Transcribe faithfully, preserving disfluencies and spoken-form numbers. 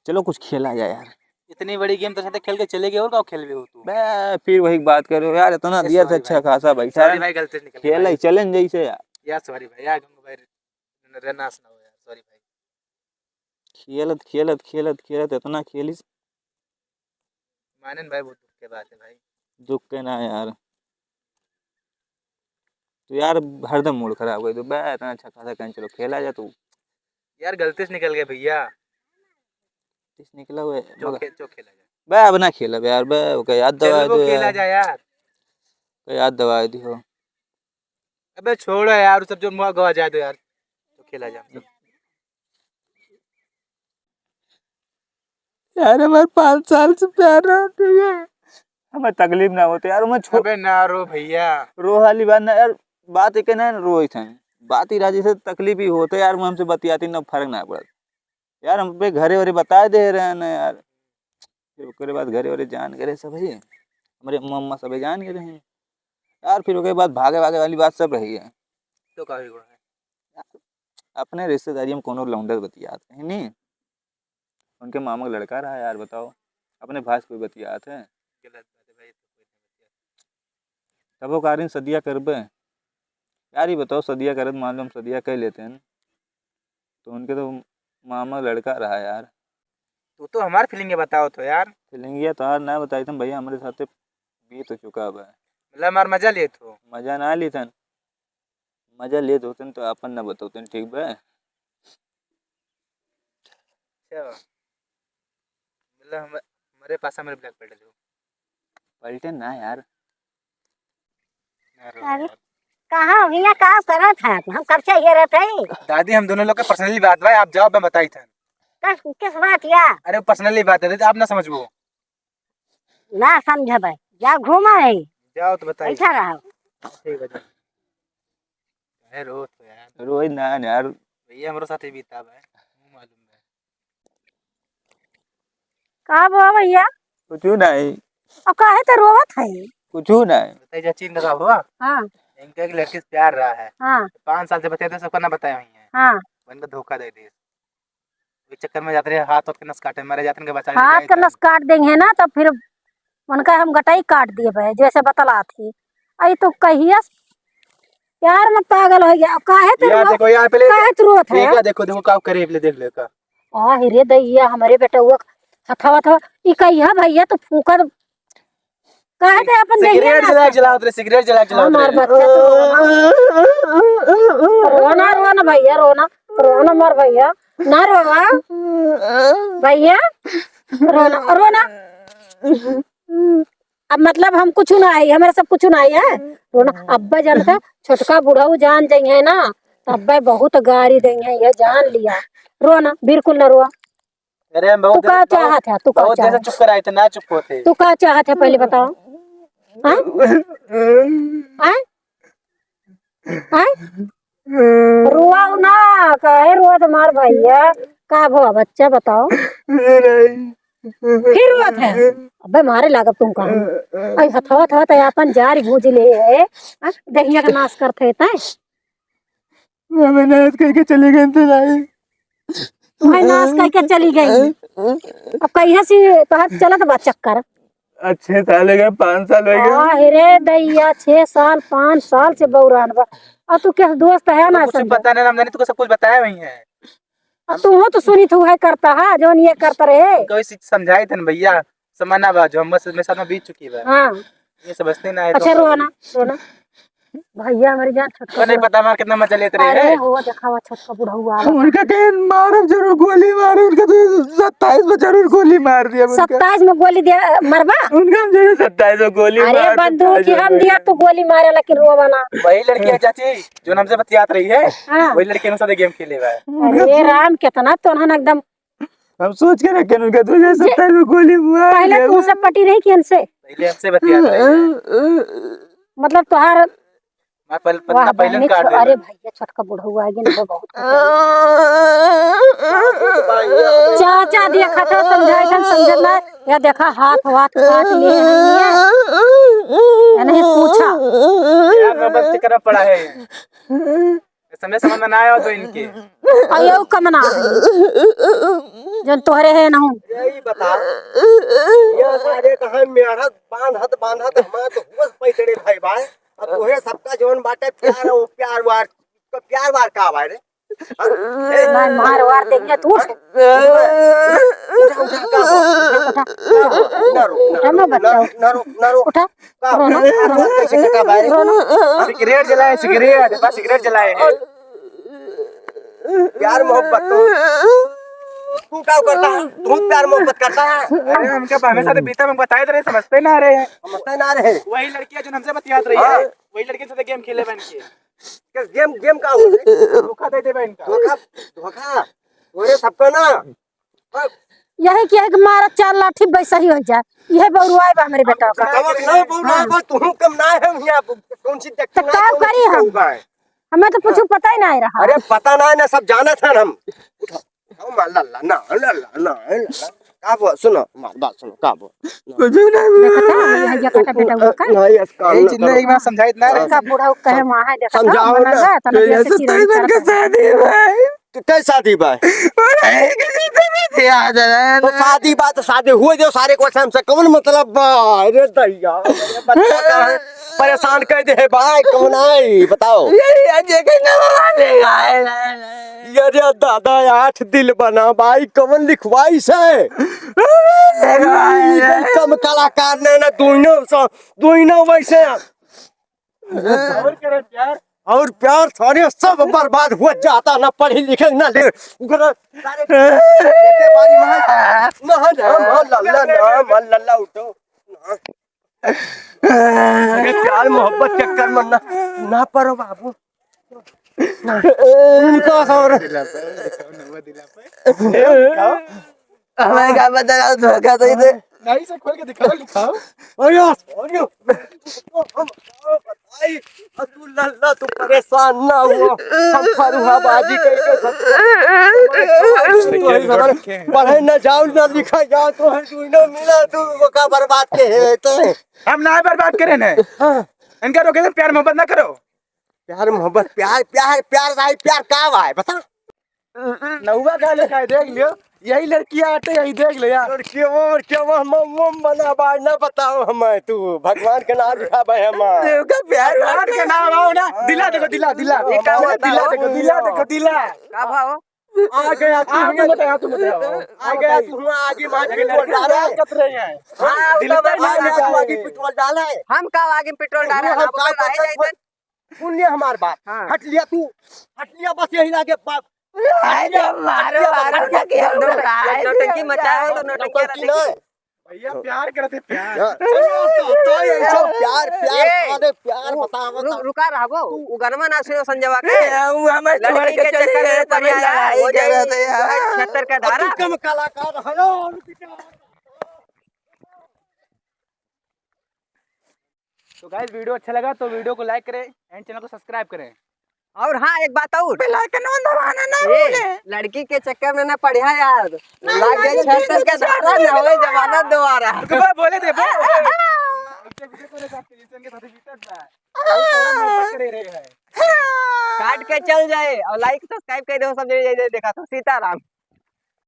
चलो कुछ खेला जाए यार। इतनी बड़ी game तो साथे खेल के चले गए, और का खेलबे हो तू? बे, फिर वही बात करो यार, इतना ए, देर से sorry अच्छा भाई। खासा बैठा Sorry है। भाई, गलती से निकल गया खेला भाई। ही, चलें जैसे यार। यार sorry भाई, यार गंगू भाई, न-, रे नाश ना हो यार, sorry भाई। खेलत, खेलत, खेलत, खेलत इतना खेलिस। मानेन भाई, बहुत दुख के बात है भाई। दुख के ना यार। तो यार हरदम mood खराब कर दो। बे, इतना अच्छा खासा कहीं चलो खेला जा तू। यार गलती से निकल गया भैया। गलती से निकला हुआ है, चो मगर खे-, चो खेला जाए। बे, अब ना खेलब यार, बे, ओके याद दवा चलो दो खेला यार। जाए यार। ओके याद दवा दियो। अबे छोड़ो यार, वो सब जो मुआ गवा जाए दो यार। तो खेला जाए हम सब। यार, हमारे पाँच साल से प्यार रहते हैं, हमें तकलीफ ना होते यार, मैं छो-, अबे ना रो भैया। रो वाली बात ना यार, बात एक ना रोई थे, बात ही राजी से तकलीफ ही होते यार, वो हमसे बतियाती ना, फर्क ना पड़ता यार, हम पे घरे वरे बता दे रहे हैं ना यार, फिर ओकरे बाद घरे वरे जान गए सब ही, हमारे अम्मा अम्मा सब जान गए हैं यार, फिर ओकरे बाद भागे भागे वाली बात सब रही है। तो का हुई है? अपने रिश्तेदारी में कोनो लौंडा बतियात है नहीं, उनके मामा का लड़का रहा यार, बताओ, अपने भाई से कोई बतियात है? गलत बात है भाई, तो कोई नहीं बतियात। तब वो कारिन सदिया करबे यार, ये बताओ, सदिया करत मान लो हम सदिया कर लेते हैं, तो उनके तो मामा का लड़का रहा यार। तू तो हमार feeling ये बताओ तो यार। Feeling ये तो यार ना बताई तुम भैया, हमारे साथ बीत चुका है। मतलब हमार मजा लेत हो? मजा ना ली थन, मजा लेत होतन तो आपन ना बतौतन, ठीक बा? अच्छा, मतलब हम, हमारे पास हमारे black panther हो। पलटे ना यार। ना रो अरे, यार। कहाँ हो भैया, का करत है? हम कब से ये रहत है। दादी, हम दोनों लोग के personally बात बा, आप जाओ, मैं बताई था। किस, किस बात या? अरे, personally बात है, आप ना समझबो। ना समझबे, जा घूमा है। जाओ तो बताइए। बैठा रहो। ठीक है, जाओ। काहे रोत हो यार? रोई ना यार। भैया, हमरो साथे बीता बा, मालूम बा। का बा भैया? कुछ नहीं। अब काहे तो रोवत है? कुछ नहीं। बताइए, चाची, इनका का हुआ? हाँ। इनका एक लड़की से प्यार रहा है। हाँ। पाँच साल से बताए थे, सबका ना बताए हुई है। हाँ। उनका धोखा दे दिए। वही चक्कर में जाते रहे, हाथ वाथ के नस काटे, मरे जाते हैं, बचा के हाथ जाए के नस काट देंगे ना, तब फिर उनका हम गटाई काट दिए बे, जैसे बतलात ही। आई तो कहिया से प्यार में पागल हो गया। काहे तो यार रो-, देखो, यार पहले काहे तो रोत है? देखा, देखो, देखो, का करे, पहले देख ले का। आ, रे दैया, हमरे बेटउआ हथवा, हथवा, ई कहिया भैया तो फूका तो काहे ते अपन सिगरेट जला के जलावत रहे, सिगरेट जला के जलावत हमार रहे। बच्चा तो रोना। रोना, रोना भैया, रोना, रोना मार भैया, ना रोवा भैया, रोना, रोना। अब मतलब हम कुछ ना आई, हमारा सब कुछ ना आई है, रोना। अब्बा जानता, छोटका बुढ़ऊ जान जाइए ना, तो अब्बा बहुत गारी देंगे, ये जान लिया। रोना, बिल्कुल ना रोवा। अरे, हम बहुत तू देर, का बहुत, चाहत है? तू का बहुत देर से चाहत? चुप कराए थे, ना चुप होते। तू का चाहत है, पहले बताओ। हाँ? हाँ? हाँ? रोआओ ना, काहे रोआ तुम्हार भैया? का भवा बच्चा, बताओ। फिर रोत है? अबे मारे लागब तुम कहाँ? आई हथवा, हथवा तो अपन जारी भूज ले है। हाँ? दहिया का नाश करते हैं, तैं? हमें नाश करके चली गई तो भाई। तुम्हें नाश करके चली गई। अब कहिया से तोहर चलत बा चक्कर? अच्छे साल हो गए, पाँच साल हो गए। आ, हे रे दैया, छह साल, पाँच साल से बौरान बा। और तू के दोस्त है ना कुछ समझे? पता नहीं, रामधनी, तुमको सब कुछ बताया वही है। अब तू हो तो सुनी, तू है करता है, जौन ये करता रहे। कोई चीज समझाई थन भैया, समाना बा, जो हम बस, मेरे साथ में बीत चुकी बा। हाँ। ये समझते ना है अच्छा, तो रोना, रोना। भैया, हमारी जान छोटका तो नहीं बुढ़ऊ। पता हमार कितना मजा लेते रहे अरे हैं। हो, देखावा छोटका बुढ़ऊ आवा। उनका कहीं मारब जरूर, गोली मारब, उनका तो सत्ताईस में जरूर गोली मार दिया उनका। सत्ताईस में गोली दे, मरबा? उनका हम जरूर सत्ताईस में गोली अरे मार बंदूक देता ही हम जरूर। दिया, तू गोली मारे, लेकिन रोवा ना। वही लड़की है चाची, जो हमसे बतियात रही है, हाँ। वही लड़की हमसे game खेले बा। अरे राम, कितना तोहन एकदम हम सोच के रखे उनका दो हज़ार सत्ताईस में गोली मार पहले दिया। तुमसे पटी रही कि हमसे? पहले हमसे बतिया रही है। मतलब तोहार मैं पहले, वाह, पहले बहनी काट छो-, दे अरे रहे। भैया, छोटका बुढ़ऊ आ गया ना, बहुत खतरनाक। चाचा देखा था, समझाए था, समझत ना। या देखा, हाथ वाथ काट लिए हैं। या नहीं पूछा। यार, मैं बस चक्कर में पड़ा है। समय समझ में ना आया हो तो इनके। और ये कमना है। जौन तोहरे है ना। यही बता, ये सारे कहाँ मेहनत बांधत बांधत हमार तो होश पैतरे भाई बाय। अब तोहे सबका जौन बाटे प्यार, वो प्यार वार, तो प्यार वार का बाय रे? हाँ? ए, मार, मार वार देंगे तू। उठा, उठा, उठा, का हो? उठा, उठा, का हो? ना रो, ना रो, हम ना बचाओ। रो, ना रो, ना रो। उठा। का हो? रो ना, रो ना। कैसे कटा बाय रे? रो ना। सिगरेट जलाए, सिगरेट, बस सिगरेट जलाए हैं। प्यार मोहब्बत तो तू का करता है? तू प्यार मोहब्बत करता है? अरे, हमके हमेशा से बीता में बताए रहे, समझते ना रहे। समझते ना रहे। वही लड़कियां जो हमसे बतियात रही है, हाँ। वही लड़के से गेम खेले बन के। क्या गेम, गेम का हो? धोखा दे देबे इनका। धोखा, धोखा। ओरे सबका ना। हाँ। यही कि एक मारत चार लाठी वैसा ही हो जाए। यह बउरुआए बा हमरे बेटा का। बताओ कि ना बउरुआए बा, तू कम ना है यहाँ, कौन सी तो देखते ना का कौन करी सी हम? होगा है? हमें तो कुछ हाँ। पता ही नहीं रहा। अरे पता ना है ना, सब जाना था हम। उठाओ, उठाओ, मार लल्ला, ना, लल्ला, ना, लल्ला। का बोल, सुनो, मार बात सुनो, का बोल। कुछ नहीं बोल। देखा था, यह जगह का बेटा वो का? नहीं, इसका ए, ना जितना करो। एक बार समझाई, इतना हाँ। का बूढ़ा वो कहे सम-, वहाँ है, देखा था, समझाओ ना। मना ला, तो तो ये ऐसे से चिराई तैमन के करता है। शादी भाई। तो कैसा दी भाई? अरे, किसी से भी थे, आ जा रहा है तो ना। शादी बात, शादी हुए जो सारे को हमसे कौन मतलब बा? अरे दैया, अरे बच्चा का है, परेशान कर दे है भाई, कौन आई बताओ? ये, ये, ये कहीं ना मानेगा, है ना, है ना। ये रे दादा, आठ दिल बना भाई, कौन लिखवाई से? अरे भाई। एकदम कलाकार ने ना, दोनों स-, दोनों वैसे। और करे प्यार। और प्यार सारे सब बर्बाद हुआ जाता, ना पढ़े लिखे, ना ले, उधर सारे खेते बाड़ी में, ना, ना, ना, लल्ला, ना, ना, लल्ला उठो, ना। अरे प्यार मोहब्बत चक्कर में ना, ना पड़ो बाबू। उनका सौर। दिला पे, दिखाओ, नंबर दिला पे। दिखाओ। हमें का पता, धोखा तो ही दे। नहीं से खोल के दिखाओ, दिखाओ। अरे, अरे, हम बताई, तू लल्ला, तू परेशान ना हुआ। हम फरुहाबाजी करके सब पढ़े ना जाओ, ना लिखा जाओ, तो है तू ना मिला, तू वो का बर्बाद के है तो। हम ना बर्बाद करे ने। हाँ। इनका रोके से प्यार मोहब्बत ना करो। प्यार मोहब्बत, प्यार, प्यार, प्यार भाई, प्यार का भाई, बता। नौवा गाने का देख लियो, यही लड़की आते, यही देख ले यार। लड़की और क्या वो हम, हम बना बार ना बताओ हमें तू, भगवान के नाम लिखा भाई हम। देखो प्यार भगवान के नाम आओ ना, दिला देखो, दिला, दिला। ये का अरे बताओ? दिला देखो, दिला देखो, दिला। का भाव? आ गया तू, आ गया। मत आओ, तू मत आओ। आ गया तू, आगे मार के अरे लड़की डाला है। कत रहे हैं। हाँ, दिल उठा पे भाई, मार आ गया तू, आगे पेट्रोल डाला है। हम का आगे पेट्रोल डाला है? हम आपको का पता है पता इधर? सुन लिया हमार बात। हाँ। हट लिया तू, हट लिया बस यही लागे बात। अरे मारो, मारो, क्या किया? नौटंकी मचाओ तो नौटंकी नौटंकी ना। भैया प्यार करते प्यार। यार, अरे तो, तो ये सब प्यार, प्यार, ए, अरे प्यार रु-, बताओ, रु-, बताओ। रुका रहबो, उ गनमा ना सुनो संजयवा के। ए, उ हमें छोड़ लड़की के के चले चक्कर गए, में तभी पड़ जाए, लड़ाई हो जाए, करत है यार। छत्तर का अब धारा। तू कम कलाकार है ना, तो guys, video अच्छा लगा तो video को like करें and channel को subscribe करें। और हाँ, एक बात और। Bell icon on दबाना ना ए, भूलें। लड़की के चक्कर में ना पढ़िया यार। नहीं, लाग गए नहीं, छह साल का नहीं, धारा, नहीं, ना होए जमाना दोबारा। रुको, बोले दे, बोले। काट के चल जाए और like subscribe कर दो सब, जे, जे, जे देखा तो सीताराम।